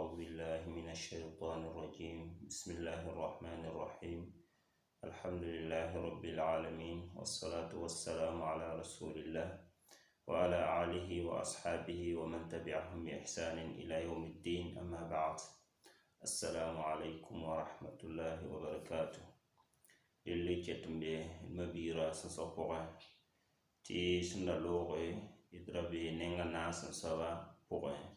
أعوذ بالله من الشيطان الرجيم. بسم الله الرحمن الرحيم. الحمد لله رب العالمين، والصلاة والسلام على رسول الله وعلى آله وأصحابه ومن تبعهم بإحسان إلى يوم الدين. أما بعد، السلام عليكم ورحمة الله وبركاته. Lelle ket n be mabiirã sẽnsg pʋgẽ tɩ sẽn da looge d ra be nenga naas n soaba pʋgẽ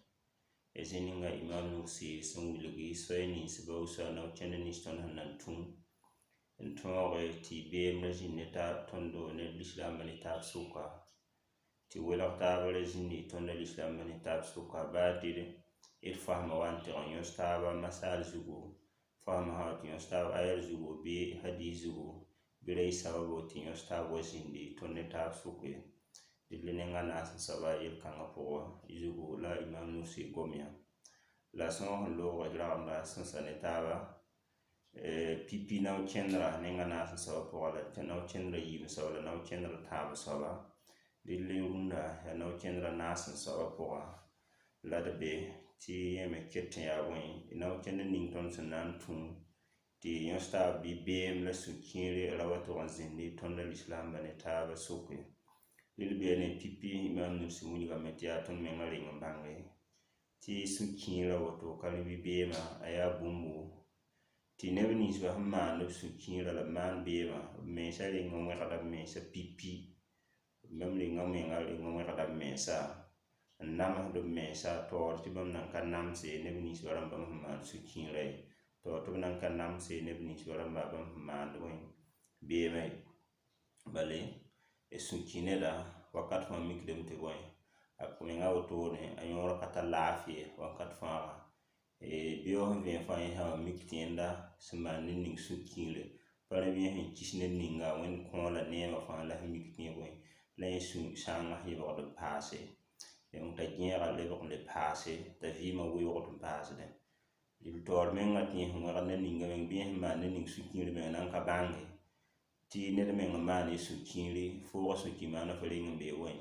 zĩ ninga Imam Nursi sẽn wilgi soay nins baoosã nao-kẽnd nins tõnd sẽn nan tũ n tõoge tɩ beem ra zĩnd ne taab tõndo ne lislaambã ne taab sʋka, tɩ welg taab ra zĩndi tõnda lislaambã ne taab sʋka, baa dɩd d fasma wa n tɩg n yõs taaba masaal zugu, fasma sã wa tɩ yõs taab ayar zugu bɩ hadis zugu, bɩ ra yɩ sababo tɩ yõs taab wa zĩndi tõnd ne taab sʋk ye. Dɩl nenga naas n soaba yel-kãngã pʋgã zugu la Imam Nursi gom yã. La sõor sẽn loog d ragemda sẽn ne taaba pipi nao-kẽndra nenga naas n soaba pʋga, la nao-kẽndra yiib n soaba, la nao-kẽndra tãab n soaba. Dɩl rũndã yaa nao-kẽndra naas n soaba pʋga la d be tɩ yẽ me ket n yaa bõe nao-kẽnd ning tõnd sẽn na n tũ tɩ yõs taab bɩ beem la sũ-kiire ra wa tʋg n zĩndi tõnda lislaambã ne taabã sʋke. Dɩl beene pipi Imam Nursi wilgame tɩ yaa tõnd menga reng n bãnge tɩ sũ-kiirã woto ka rẽ bɩ beemã a yaa bũmbu tɩ neb ninsbã sẽn maand b sũ-kiirã la b maan beemã, b mensã reng n wẽgda b mensã pipi, bãmb renga menga reng n wẽgda b mensa n namsd b mensa taoor tɩ bãmb nan ka namse neb ninsbã rãmb bãmb sẽn maan sũ-kiirã ye, taoor tɩ b nan ka namse neb ninsbã rãmba bãmb sẽn maand bõe beemã ye. Bale sũ-kĩ neda wakat fãa mikdame tɩ bõe a menga wotone a yõor ka tar laafɩ wakat fãa. Beoog sẽn vẽen fãa yẽ sã n mik tɩ yẽnda sẽn maan ned ning sũ-kiire pa rẽ bɩ yẽ sẽn kis ned ninga Wẽnd kõ la neemã fãa la sẽn mik tɩ yẽ bõe la yẽ sũ-sãangã yẽbgd n paase, donc t'a gẽega lebg n le paase t'a vɩɩmã weoogd n paasdẽ. D taoor menga tɩ yẽ sẽn wẽgd ned ninga meng bɩ yẽ sẽn maan ned ning sũ-kiir meng nan ka bãnge tɩ ned meng n maan sũ-kiiri foogã sũ-kiir maana fo reng n bee bõe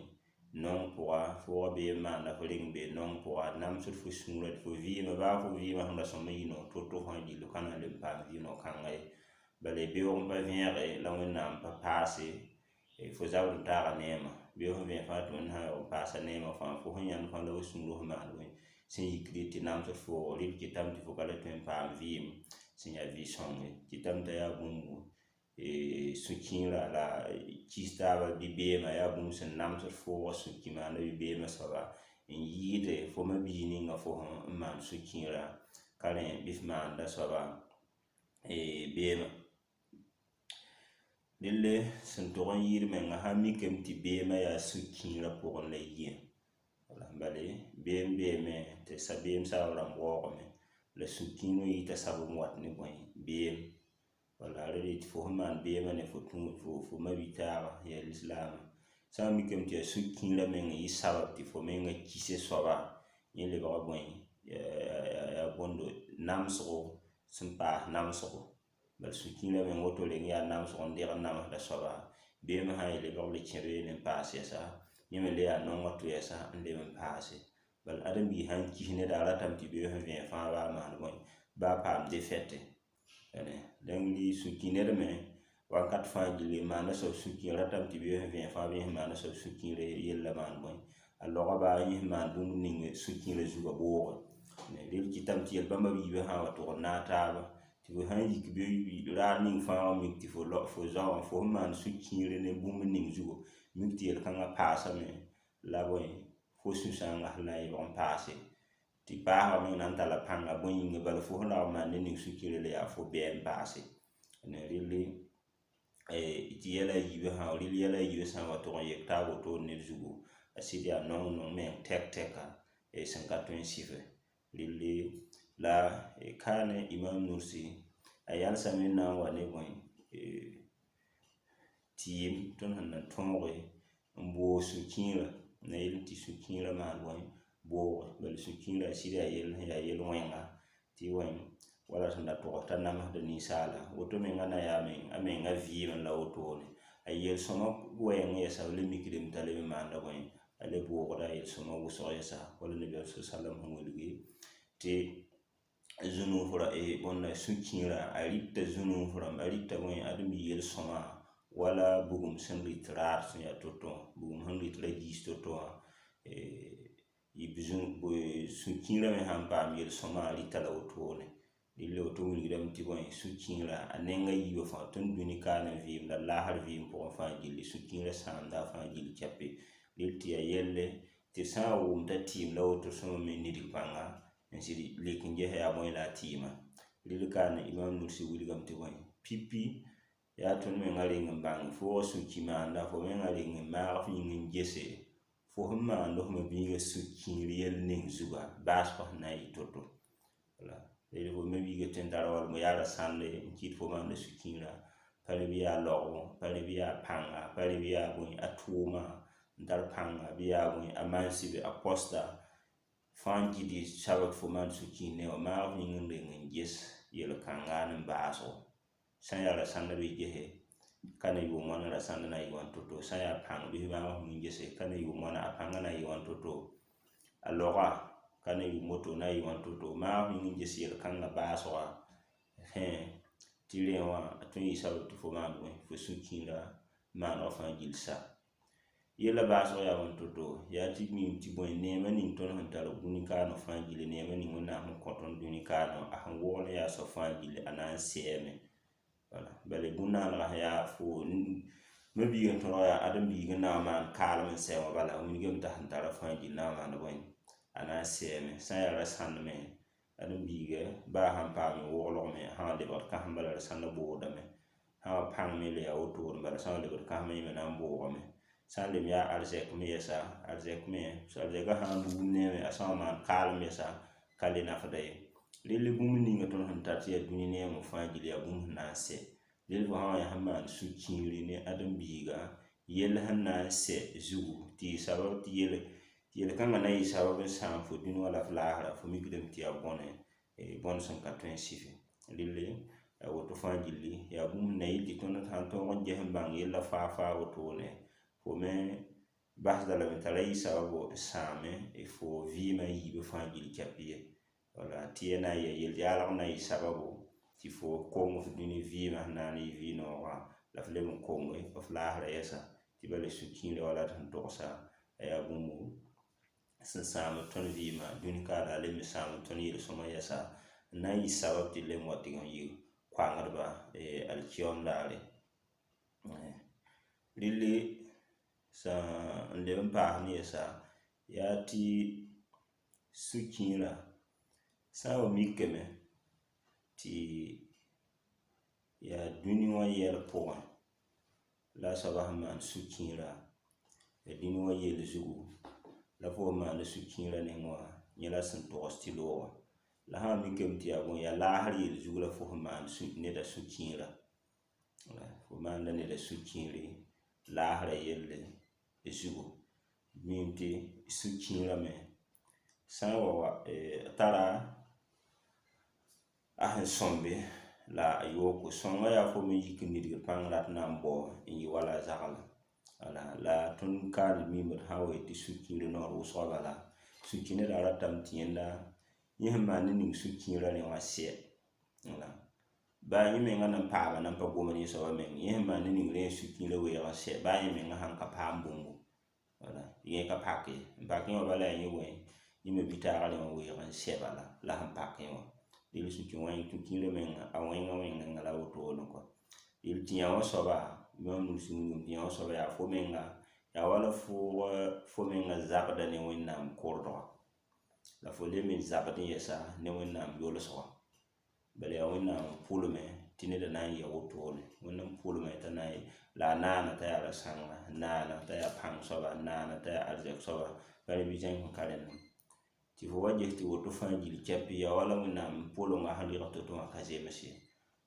nong pʋga, foogã beem maanda fo reng n bee nong pʋga, namsd fo sũurã tɩ fo vɩɩmã baa fo vɩɩmã sẽn ra sõm n yɩ noor to-to fãa gill ka na n leb n paam vɩ-no-kãnga ye. Bala beoog n pa vẽege la Wẽnnaam pa paase fo zabd n taaga neemã beoog sẽn vẽeg fãa tɩ Wẽnd sã n paasa neemã fãa fo sẽn yãnd fãa la fo sũurã sẽn maan bõe sẽn yikd tɩ namsd foogo rɩl kɩtame tɩ fo ka le tõe n paam vɩɩm sẽn yaa vɩ-sõng ye, kɩtame t'a yaa bũmbu sũ-kiirã la kis taabã bɩ beemã yaa bũmb sẽn namsd foogã sũ-kĩ maanda bɩ beemã soaba n yɩɩde fo ma-biig ninga fo sẽn maan sũ-kiirã ka rẽ bɩ f maanda soaba beemã. Delle sẽn tʋg n yɩɩd menga sã n mikame tɩ beemã yaa sũ-kiirã pʋgẽ la yɩ bale beem beeme tɩ beem sabab rãmb waoogame la sũ-kiir me yita sab n wat ne bõe beem. Wala rẽ tɩ fo sẽn maan beemã ne fo fo ma-bi-taaba yaa lislaamã sã n mikame tɩ yaa sũ-kiirã meng n yɩ sabab tɩ fo menga kise soaba yẽ lebga bõe yaa bõndo namsgo sẽn paas namsgo. Bala sũ-kiirã meng woto reng yaa namsg n deg n namsda soaba beemã sã n yele lebg le kẽ beene n paas yɛsa yẽ me le yaa nongã tʋ yɛsa n leb n paase. Bala ãdem-biis sã n kis neda a ratame tɩ beoog sẽn vẽeg fãa baa maan bõe baa paam defɛte. Donc sũ-kĩ ned me wakat fãa gilli n maanda soab sũ-kiir ratame tɩ beoog sẽn vẽeg fãa bɩ yẽ sẽn maanda soab sũ-kiirã yella maan bõe a loga baa yẽ sẽn maan bũmb ning sũ-kiirã zugã booge. Rel kɩtame tɩ yel-bãmba b yiibã sã n wa tʋg n naag taaba tɩ fo sã n yik bɩ raar ning fãa wã mik tɩ fo zao wã fo sẽn maan sũ-kiire ne bũmb ning zugu mik tɩ yel-kãngã paasame la bõe fo sũ-sãangã sẽn na n yẽbg n paase tɩ paasgã meng na n talla pãnga bõe yĩnga bala fo sẽn rag n maan ned ning sũ-kiirã la yaa fo bɛɛ n paase. Relle tɩ yɛla a yiibã sã rel yɛla a yiibã sã n wa tʋg n yek taab wotone ned zugu a sɩd yaa nong-nong meng tɛk-tɛka sẽn ka tõe n sɩfe. Relle la kaane Imam Nursi a yalsame n na n wa ne bõe tɩɩm tõnd sẽn na tõoge n boog sũ-kiirã na yel tɩ sũ-kiirã maan bõe booge bala sũ-kiirã a sɩd yaa yell sẽn yaa yel-wẽnga tɩ bõe wala sẽn da togs t'a namsda ninsaala woto menga na yaa a menga vɩɩmẽ la wotone a yel-sõmã wɛɛng yɛsa b le mikdame t'a leb n maanda bõe a le boogda a yel-sõmã wʋsg yɛsa wala nabiyaam sallam sẽn wilgi tɩ zũnuuf bõnda sũ-kiirã, a rɩta zũnuuf rãmb, a rɩta bõe ãdem-biig yel-sõma wala bugum sẽn rɩt raad sẽn yaa to-to wã, bugum sẽn rɩt ra-giis to-to wã. Sũ-kiirã me sãn paam yel-sõma, a rɩta la wotone. Rɩla woto wilgdame tɩ bõe sũ-kiirã a neng a yiibã fãa, tõnd dũni kaane vɩɩm la laasr vɩɩm pʋgẽ fãa gilli sũ-kiirã sãamda a fãa gill kɛpe. Rɩl tɩ yaa yelle tɩ d sã n wʋm t'a tɩɩm la woto sõma me nidg pãnga n sɩd lek n ges yaa bõe la a tɩɩma. Rɩl kaane Imam Nursi wilgame tɩ bõe pipi yaa tõnd menga reng n bãng fo wa sũ-ki maanda, fo menga reng n maag f yĩng n gese fo sẽn maand f ma-biigã sũ-kiir yell ning zuga baasgã sẽn na n yɩ to-to. Rel fo ma-biigã tõe n tara wala yaa rasãnde n kɩt fo maanda sũ-kiirã, pa rẽ bɩ yaa laogo, pa rẽ bɩ yaa pãnga, pa rẽ bɩ yaa bõe a tʋʋma n tar pãnga, bɩ yaa bõe a mansɩbe, a posta fãa n kɩt tɩ sabd fo maan sũ-kiir ne wã, maag f yĩng n reng n ges yel-kãnga ne baasgo. Sã n yaa rasãndã bɩ gese ka na yʋʋm wãna rasãndã na n yɩ wãn to-to, sã n yaa pãng bɩ maag f yĩng n gese ka na yʋʋm wãna a pãngã na n yɩ wãn to-to, a laoga ka na yʋʋm woto na n yɩ wãn to-to, maag f yĩng n ges yel-kãngã baasgã tɩ rẽ wã a tõe n yɩ sabab tɩ fo maan bõe fo sũ-kiirã maanegã fãa gill sa. Yella baasg yaa wãn to-to, yaa tɩ mim tɩ bõe neemã ning tõnd sẽn tar dũni kaaneg fãa gilli, neemã ning Wẽnnaam sẽn kõ tõnd dũni kaanegã, a sẽn wogl n yaa soab fãa gilli a na n sɛɛme. Wala bala bũn-naanegã sẽn yaa fo ma-biig n tõdg yaa ãdem-biig n na n maan kaalem n sɛ wã bala, wilgame t'a sẽn tara fãa gill na n maand bõe a na n sɛɛme. Sã n yaa rasãnd me ãdem-biiga baa sãn paam woglgme, a sã n lebgd kãsem bala rasãndã boodame, sã n pãng me le yaa wotone bala, sã n lebgd kãsem yẽ me na n boogame. Sã n lem yaa arzɛk me yɛsa, arzɛk me arzɛkã sã n rugum neeme, a sã n maan kaalem yɛsa ka le nafda ye. Rel bũmb ninga tõnd sẽn tar tɩ yaa dũni neem fãa gill yaa bũmb sẽn na n sɛ. Rel fo sã n wa yaa sẽn maan sũ-kiiri ne ãdem-biiga yell sẽn na n sɛ zugu tɩ yɩ sabab tɩ yel-kãngã na n yɩ sabab n sãam fo dũni wã la f laasra, fo mikdame tɩ yaa bõne, bõn sẽn ka tõe n sɩfe. Relle yaa woto fãa gilli yaa bũmb sẽn na yɩl tɩ tõnd sãn tõog n ges n bãng yella faa-faa wotone, fo me basda lame t'a ra yɩ sababo n sãame fo vɩɩmã yiibã fãa gill kɛp ye. Wala tɩ ya na n yaa yel-yaalg n na n yɩ sababo tɩ fo kong f dũni vɩɩmã sẽn na n yɩ vɩ-noogã la f leb n konge f laasrã yɛsa tɩ bala sũ-kiirã wala d sẽn togsa a yaa bũmb sẽn sãamd tõnd vɩɩmã dũni ka la a leb n sãamd tõnd yel-sõmã yɛsa n na n yɩ sabab tɩ d leb n wa tɩ n yɩ koangdba alkiyom daare. Relle sã n leb n paas ne yɛsa yaa tɩ sũ-kiirã sã n wa mikame tɩ yaa dũni wã yɛl pʋgẽ la a soaba sẽn maan sũ-kiirã, yaa dũni wã yell zugu la fo sẽn maanda sũ-kiirã nengẽ wã, yẽ la sẽn togs tɩ loogã. La sã n mikame tɩ yaa bõe yaa laasr yell zugu la fo sẽn maand neda sũ-kiirã, fo maanda neda sũ-kiiri laasrã yelle zugu. Mim tɩ sũ-kiirã me sã n wa tara a sẽn sõmbe la a yooko. Sõngã yaa fo me yik n nidgd pãng rat n na n bao n yɩ wala a zagla. Wala la tõnd kaand miime d sã n wa yetɩ sũ-kiir noor wʋsgã bala, sũ-kiir neda ratame tɩ yẽnda yẽ sẽn maan ned ning sũ-kiirã rẽ wã sɛ. Wala baa yẽ menga nan paama nan pa gomd yẽ soaba meng, yẽ sẽn maan ned ning rẽ sũ-kiirã weoog n sɛ, baa yẽ menga sãn ka paam bũmbu. Wala yẽ ka pak ye, n pak yẽ wã bala yaa yẽ bõe yẽ me bi-taagã rẽ wã weoog n sɛ bala la sẽn pak yẽ wã. Rel sũ-kiirã menga a wẽnga wẽnga la wotone kɔa. Rel tɩ yã wã soaba Imam Nursi wilgame tɩ yã wã soaba yaa fo menga yaa wala fo menga zabda ne Wẽnnaam kordga la fo le me zabd n yɛsa ne Wẽnnaam yolsgã. Bala yaa Wẽnnaam n pʋlme tɩ neda na n yɩ wotone, Wẽnd n pʋlme t'a na n la a naana t'a yaa rasãnga, naana t'a yaa pãng soaba, naana t'a yaa arzɛk soaba, pa rẽ bɩ zẽng sẽn ka rẽnd. Tɩ fo wa ges tɩ woto fãa gill kɛp yaa wala Wẽnnaam pʋlenga sẽn rɩg to-to wã ka zems ye.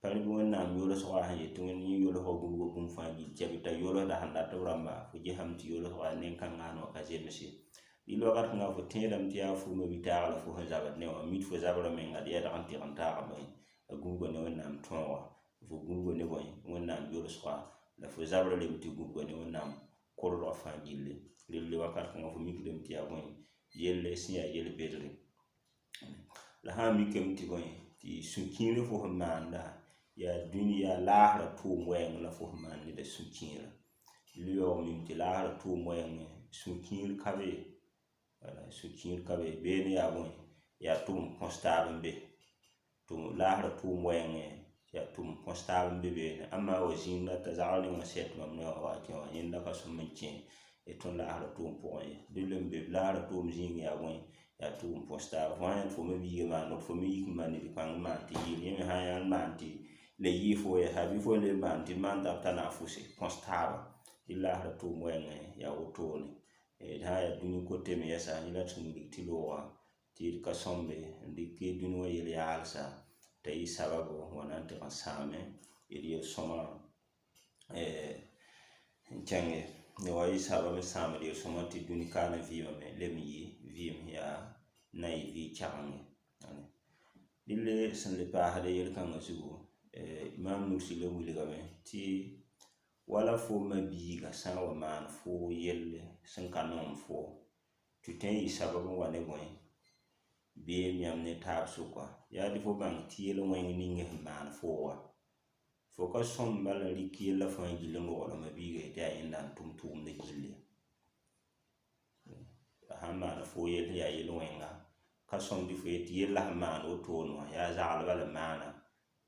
Pa rẽ bɩ Wẽnnaam yolsgã sẽn yet tɩ yẽ yolsga gũbga bũmb fãa gill kɛp t'a yolsda sẽn dat b rãmba, fo gesame tɩ yolsgã yaa nen-kãngã wã ka zems ye. Rɩla wakat kãnga fo tẽedame tɩ yaa fo ma-bi-taag la fo sẽn zabd ne wã, mit fo zabrã menga d yaa dag n tɩg n taagame a gũbga ne Wẽnnaam tõoga, fo gũbga ne bõe Wẽnnaam yolsga la fo zabrã leb tɩ gũbga ne Wẽnnaam kordgã fãa gilli. Relle wakat kãngã fo mikdame tɩ yaa bõe yelle sẽn yaa yel-bedre. La sã n mikame tɩ bõe tɩ sũ-kiirã fo sẽn maanda yaa dũni yaa laasrã tʋʋm wɛɛngẽ la fo sẽn maan neda sũ-kiirã. Yaoog mim tɩ laasrã tʋʋm wɛɛngẽ sũ-kiir ka be, wala sũ-kiir ka be, beene yaa bõe yaa tʋm põs taab n be. Tʋm laasrã tʋʋm wɛɛngẽ yaa tʋm põs taab n be beene. Ãmba wa zĩig t'a zagr ne wã sɛt mam ne wã wa kẽ wã yẽnda ka sõm n kẽ tõnd laasrã tʋʋm pʋgẽ ye. Dẽnd n be laasrã tʋʋm zĩig yaa bõe yaa tʋʋm põs taaba. Fo sã yãend fo ma-biigã maan woto fo me yik n maan ned-kãng n maan tɩ yɩɩl yẽ me sã n yãnd maan tɩ le yɩɩ fo yɛsa bɩ fo le maan tɩ d maan t'a b ta na n fʋse põs taaba. Dẽ laasrã tʋʋm wɛɛngẽ yaa wotone. D sã n yaa dũni kote me yɛsa yẽ la d sẽn wilg tɩ looga tɩ d ka sõmbe n dɩk dũni wã yel-yaalsa t'a yɩ sababu n wa na n tɩg n sãame d yel-sõma n kẽnge la wa yɩ sabab n sãam d yel-sõma tɩ dũni kaal n vɩɩmame leb n yɩ vɩɩm sẽn yaa na n yɩ vɩ-kɛgeng ye. Dẽnde sẽn le paasd yel-kãngã zugu, Imaam Nursi le wilgame tɩ wala fo ma-biigã sã n wa maan fo yelle sẽn ka noom fo tɩ tõe n yɩ sabab n wa ne bõe beem yãmb ne taab sʋka. Yaa tɩ fo bãng tɩ yel-wẽng ning sẽn maan fo wã fo ka sõm bala n rɩk yella fãa gill n rogl ma-biigã yetɩ yaa yẽnda n tʋm tʋʋmdã gilli. A sãn maana fo yell sẽn yaa yel-wẽnga ka sõm tɩ fo yetɩ yella sẽn maan wotone wã yaa zagl bala n maana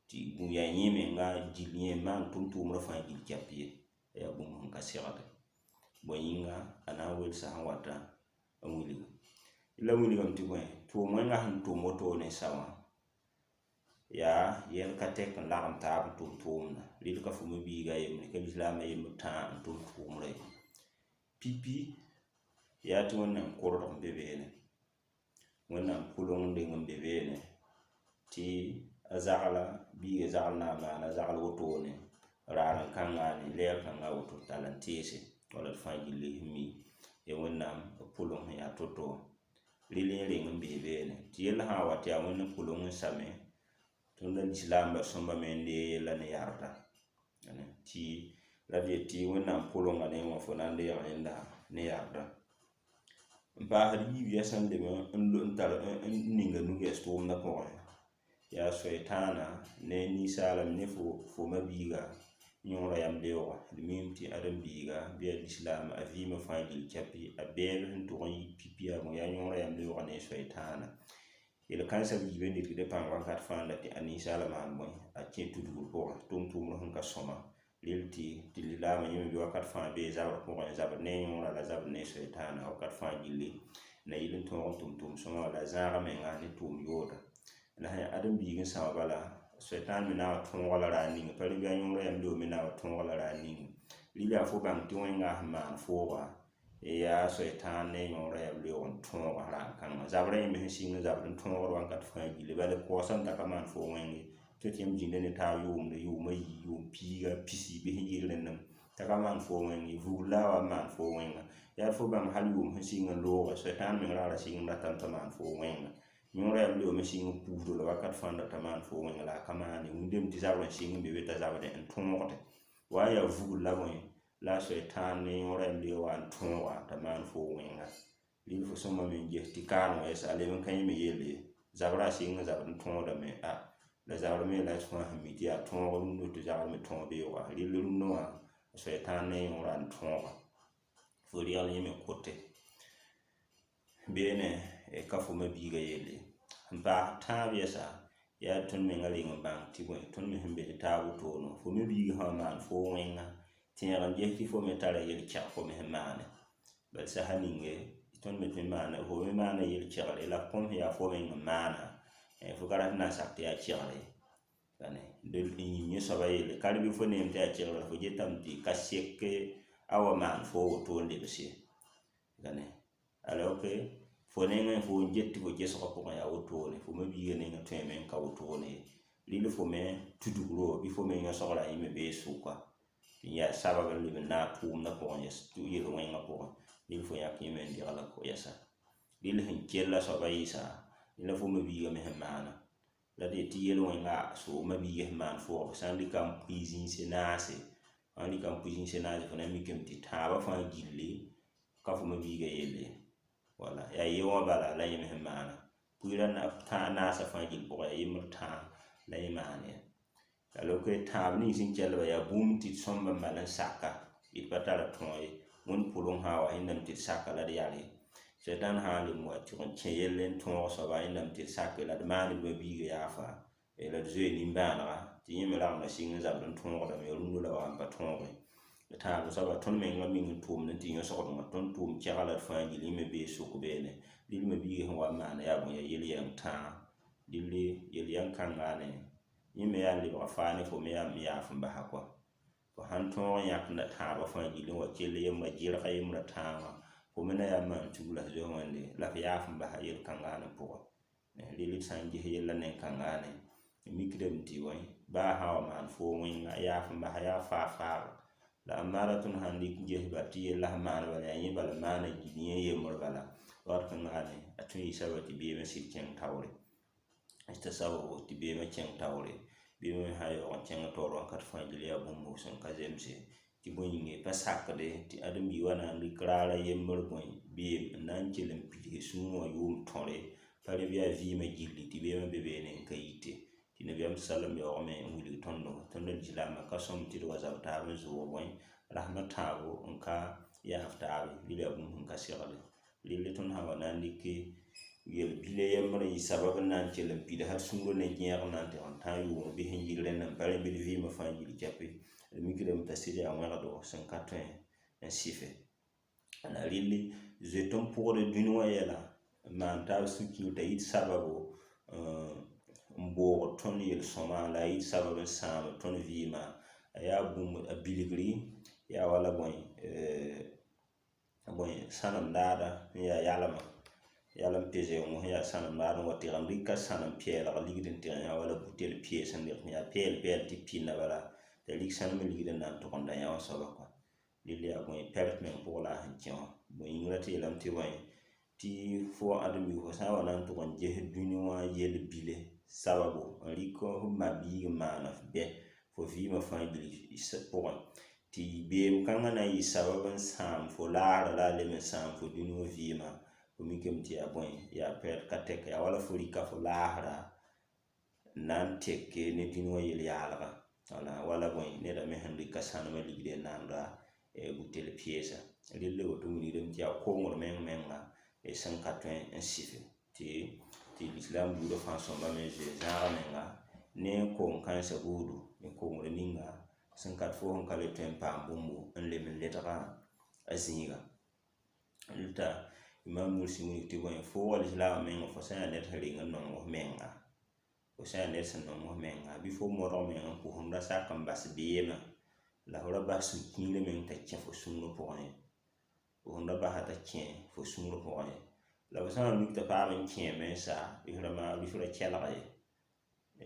tɩ yaa yẽ menga gill yẽ n maan tʋm-tʋʋmdã fãa gill kɛp ye. Yaa bũmb sẽn ka segde. Bõe yĩnga a na n welsa sẽn wata n wilgi. La wilgame tɩ bõe tʋʋm wẽngã sẽn tʋm wotone n sa wã yaa yɛl ka tɛk n lagem taab n tʋm tʋʋmdã. Rɩl ka fo ma-biiga a yembre ka lislaam a yembr tãa n tʋm tʋʋmdã ye. Pipi yaa tɩ Wẽnnaam kordg n be beene. Wẽnnaam pʋleng n deng n be beene tɩ a zagla biigã zagl na n maana zagl wotone raar n kãnga ne lɛɛr kãnga woto tall n teese wala d fãa gilli sẽn mi ya Wẽnnaam b pʋleng sẽn yaa to-to wã. Rɩl yẽ reng n bee beene tɩ yell sã n wa tɩ yaa Wẽnd pʋleng n same tõnd la lislaambã sõmba me n deeg yella ne yarda tɩ la d yet tɩ Wẽnnaam pʋlenga ne wã fo na n deega yẽnda ne yarda. N paasd yiib yɛsã n leb n tar n ninga nug-yɛs tʋʋmdã pʋgẽ yaa soɛtãana ne ninsaalame ne fo ma-biiga yõora yam leooga. D miime tɩ ãdem-biiga bɩ a lislaam a vɩɩmã fãa gill kɛpɩ a bɛɛb sẽn tʋg n yɩ pipi yaa bõe yaa yõora yam leooga ne soɛtãana. Yel-kãensã b yiibã nidgdã pãng wakat fãa n dat tɩ a ninsaala maan bõe a kẽ tudgr pʋgẽ tʋm-tʋʋmd sẽn ka sõma rel tɩ lislaamã yẽ me bɩ wakat fãa bee zabr pʋgẽ zabd ne yõora la zabd ne soɛtãana wakat fãa gilli na yɩl n tõog n tʋm tʋʋm-sõma wala zãagã menga ne tʋʋm yooda. La sã yaa ãdem-biig n sã wã bala soɛtãan me na n wa tõoga la raar ninga pa rẽ bɩ a yõora yam leoog me na n wa tõoga la raar ninga. Rɩl yaa fo bãng tɩ wẽnga sẽn maan fooga yaa soɛtãan ne yõora yam leoog n tõoga raar kãngã. Zabrã yẽ me sẽn sɩng n zabd n tõogd wakat fãa gilli bala kaoosame t'a ka maan fo wẽng ye tɩ yãmb zĩnda ne taab yʋʋmde yʋʋm a yi yʋʋm piiga pisi bɩ sẽn yɩl rẽndame t'a ka maan fo wẽng ye vugr la a wa n maan fo wẽnga. Yaa fo bãng hal yʋʋm sẽn sɩng n looge soɛtãan meng raara sɩng n ratame t'a maan fo wẽnga. Yõora yam leoog me sɩng n puusdo la wakat fãa n rata maan fo wẽnga la a ka maane. Wĩndame tɩ zabr n sɩng n be be t'a zabdẽ n tõogde. Wa n yaa vugr la bõe la a soɛtãan ne yõora yam leoog wa n tõoga t'a maan fo wẽnga. Rɩl fo sõma me n ges tɩ kaaneg wã yɛsa a leb n ka yẽ me yelle zabrã a sɩng n zabd n tõodame a la zabr me la fãa sẽn mi tɩ yaa tõog rũndã tɩ zagr me tõog beooga. Rɩl rũndã wã soɛtãan ne yõora n tõoga. Fo regl yẽ me kote. Beene ka fo ma-biigã yelle. Sẽn paas tãab yɛsa yaa tõnd menga reng n bãng tɩ bõe tõnd me sẽn be ne taab wotone wã fo me biigã sã n wa maan fo wẽnga tẽeg n ges tɩ fo me tara yel-kɛg fo me sẽn maane. Bala sasa ninge tõnd me tõe n maana fo me maana yel-kɛgre la kõm sẽn yaa fo meng n maana fo ka rat n na n sak tɩ yaa kɛgre ye. N yĩm yẽ soaba yelle ka rẽ bɩ fo neem tɩ yaa kɛgre la fo getame tɩ ka sek a wa maan fo woto n lebs ye. Alors que fo nengẽ fo n get tɩ fo gesgã pʋgẽ yaa wotone fo ma-biigã nengẽ tõeme n ka wotone ye. Rɩl fo me tudgro bɩ fo me yõsgrã yẽ me bee sʋka n yaa sabab n leb n naag tʋʋmdã pʋgẽ yel-wẽngã pʋgẽ rɩl fo yãk yẽ me n degla yɛsa. Rɩl sẽn kell a soaba yɩɩsa la fo ma-biigã me sẽn maana. La d yet tɩ yel-wẽnga so ma-biigã sẽn maan foogã fo sã n rɩka n pʋɩ zĩisẽ naase sã n rɩka n pʋɩ zĩisẽ naase fo na n mikame tɩ tãabã fãa gilli ka fo ma-biigã yelle. Wala yaa ye wã bala la yẽ me sẽn maana. Pʋɩɩrã tã naasã fãa gill pʋgẽ yaa yembr tãa la yẽ maan ye. La loke tãab nins sẽn kellba yaa bũmb tɩ d sõmb n mal n saka, d pa tara tõog ye. Wẽnd pʋlẽ sã n wa, yẽndame tɩ d saka la d yare. Sẽtãn sã n leb n wa tɩg n kẽ yelle n tõog soaba, yẽndame tɩ d sake la d maan d ma-biigã yaafa, la d zoe nimbãanega tɩ yẽ me ragenda sɩng n zabd n tõogdame, yaa rũndã la wa n pa tõoge. Tãab soaba tõnd menga ming n tʋʋmd n tɩ yõsgd wã, tõnd tʋʋm kɛga la d fãa gill, yẽ me bee sʋk beene. Rɩl ma-biigã sẽn wa n maana yaa bõe? Yaa yel-yɛng tãa. Rɩle yel-yɛng kãnga ne yẽ me yaa n lebga faa ne fo me yaa n yaaf n basa kɔa. Fo sãn tõog n yãk tãabã fãa gill n wa kell yembrã gerga yembrã tãa wã, fo me na yaa n maan tugla f zoe Wẽnde la f yaaf n basa yel-kãnga ne pʋgẽ. Rɩl d sã n ges yellã nen-kãnga ne mikdame tɩ bõe, baa sã n wa maan foom wẽnga, a yaaf n basa yaa faa-faaga. La a maara tõnd sãn dɩk n ges bala tɩ yella sẽn maan bala yaa yẽ bala maana gill, yẽ yembr bala, wakat kãnga ne a tõe n yɩ sabab tɩ beemã sɩd kẽng taoore, t'a sababo tɩ beemã kẽng taoore. Beemã me sã n yaoog n kẽng taoor wakat fãa gill yaa bũmb sẽn ka zemse tɩ bõe yĩnge pa sakde tɩ ãdem-biig wa na n rɩk raara yembr bõe beem n na n kell n pids sũurẽ wã yʋʋm tõre pa rẽ bɩ yaa vɩɩmã gilli tɩ beemã be beene n ka yite. Tɩ nabiyaam sallam yaoogame n wilg tõndo tõnd lislaambã ka sõm tɩ d wa zab taab n zʋʋg bõe rasmã tãabo n ka yaaf taabe. Rɩl yaa bũmb sẽn ka segde. Rɩl tõnd sã n wa na n dɩk yel-bila yembr n yɩ sabab n na n kell n pids d sũurã ne gẽeg n na n tɩg n tã yʋʋm bɩ sẽn yɩl rẽnda n pa rẽ bɩ d vɩɩmã fãa gill kɛpɩ, d mikdame t'a sɩd yaa wẽgdo sẽn ka tõe n sɩfe. La rɩl zoet n pʋgd dũni wã yɛla n maan taab sũ-kiir t'a yit sababo n boogd tõnd yel-sõma, la a yit sabab n sãam tõnd vɩɩmã. A yaa bũmb a bilgri yaa wala bõe bõe sãnem daada n yaa yalmã, yalem pe-zẽong sẽn yaa sãnem daad n wa tɩg n rɩka sãnem pɛɛlg ligd n tɩg n yã wala butel pees n rɩk n yaa pɛɛl pɛɛl tɩ pɩnda bala t'a rik sãnem ligd n na n tʋg n da yã wã soaba kɔa. Rɩl yaa bõe pɛrt meng pʋgẽ la a sẽn kẽ wã. Bõe yĩng la tɩ yeelame tɩ bõe tɩ fo ãdem-biig fo sã n wa na n tʋg n ges dũni wã yel-bile sababo n rɩk f ma-biig n maan f bɛ fo vɩɩmã fãa gill pʋgẽ, tɩ beem kãngã na n yɩ sabab n sãam fo laasrã la a lem n sãam fo dũni wã vɩɩmã, fo mikame tɩ yaa bõe yaa pɛɛd ka tɛka, yaa wala fo rɩka fo laasrã n na n teke ne dũni wã yel-yaalgã. Wala wala bõe neda me sẽn rɩka sãnemã ligd n na n ra butel peesa. Rɩl woto wilgdame tɩ yaa kongr meng menga sẽn ka tõe n sɩfe tɩ lislaam buudã fãa sõmba me n zoe zãagã menga ne kong-kãensã buudu ne kongr ninga sẽn ka fo sẽn ka le tõe n paam bũmbu n lem n ledga a zĩiga. Rɩta Imam Mursi wilg tɩ bõe foogã lislaambã menga fo sã n yaa ned sẽn reng n nong f menga, fo sã n yaa ned sẽn nong f menga, bɩ fo modg meng n kos f ra sak n bas beemã la f ra bas sũ-kiirã meng t'a kẽ fo sũurã pʋgẽ ye, fo sẽn ra basa t'a kẽ fo sũurã pʋgẽ ye. La fo sã n wa mik t'a paam n kẽeme n sa, bɩ f ra kelg ye,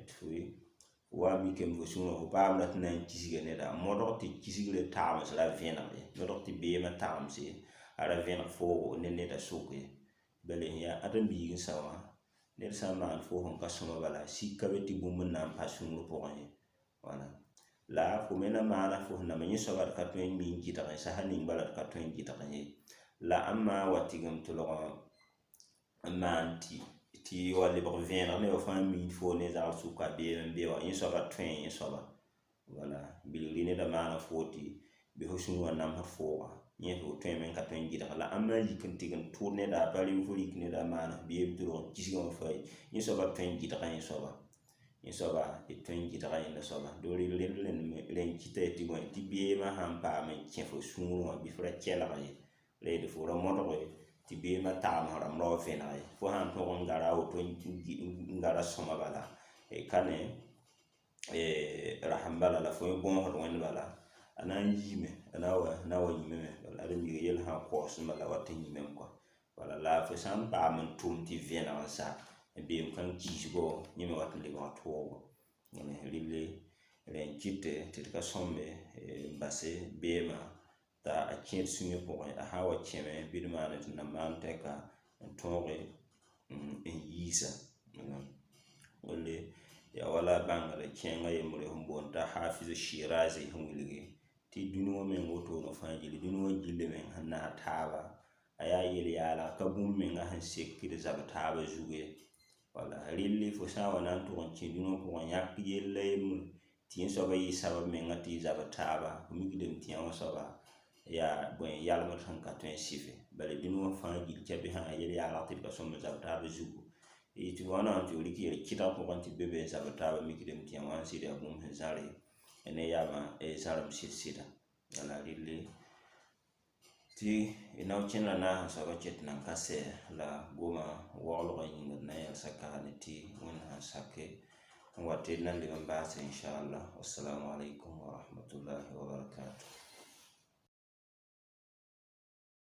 tɩ fo wa mikame fo sũurã fo paam rat n na n kisga neda modg tɩ kisgrã tagems ra vẽneg ye, modg tɩ beemã tagemse a ra vẽneg foogo ne neda sʋk ye. Bala yaa ãdem-biig n sa wã, ned sã n maan fo sẽn ka sõma bala, sik ka be tɩ bũmb n na n pa sũurã pʋgẽ ye. Wala la fo me na maana fo sẽn na yẽ soaba d ka tõe n mi n gɩdg sasa ning bala d ka tõe n gɩdg ye. La ãmb maa wa tɩgem tʋlg n maan tɩ wa lebg vẽeneg nebã fãa mi fo ne zagl sʋka beem n be wã, yẽ soaba tõe yẽ soaba. Wala bilgri neda maana fo tɩ bɩ fo sũur wã namsd fooga, yẽ fo tõeme n ka tõe n gɩdg. La ãmb na n yik n tɩg n tʋʋd neda a pa rɩ fo rɩk neda n maan beem tʋlg n kisgã wã faa yẽ soaba tõe n gɩdga yẽ soaba, yẽ soaba d tõe n gɩdga yẽnda soaba. Do rel rẽnd n kɩta tɩ bõe tɩ beemã sãn paam n kẽ fo sũurẽ wã bɩ f ra kelg ye, la yeel fo ra modge tɩ beemã tagems rãmb ra wa vẽneg ye. Fo sãn tõg n gara a woto n gara sõma bala ka ne rasem bala la fo yẽ bõosd Wẽnd bala, a na n yiime, a na wa yĩmame. Bala ãdem-biigã yell sã n kaoosẽ bala wat n yĩmame kɔa. Wala la fo sã n paam n tʋm tɩ vẽneg n sa, beem kãng kiisgo yẽ me wat n lebga toogo. Rɩle rẽ n kɩte tɩ d ka sõmbe n base beemã t'a a kẽed sũyã pʋgẽ, a sã n wa kẽme bɩ d maane tɩ na maan tɛka n tõoge n yiisa. Welle yaa wala bãngr kẽengã yembre sẽn boond t'a Hafiz Shirazi sẽn wilgi tɩ dũni wã meng wotone fãa gilli, dũni wã gilli meng sẽn naag taaba, a yaa yel-yaalg ka bũmb menga sẽn sek d zab taabã zug ye. Wala rɩlli fo sã n wa na n tʋg n kẽ dũniyã pʋgẽ yãk yell a yembre tɩ yẽ soaba yɩ sabab menga tɩ y zabd taaba, fo mikdame tɩ yã wã soaba yaa bõe yalmd sẽn ka tõe n sɩfe. Bala dũni wã fãa gill kɛbsã yel-yaalg tɩ d ka sõm n zab taab zugu. Tɩ wãna tɩ f rɩk yel-kɩdg pʋgẽ tɩ b be be n zabd taaba, mikdame tɩ yã wã n sɩd yaa bũmb sẽn zãre ne yamã zãrem sɩd-sɩda. Wala rɩlli tɩ d na n kẽnd la naasã soaba ket nan ka sɛ la goma waoolgã yĩnga d na n yɛlsa kaane tɩ Wẽnd sãn sake n wa tɩ d na n leb n baase inshallah. Wassalamu alaikum wa rahmatullahi wa barakatuh.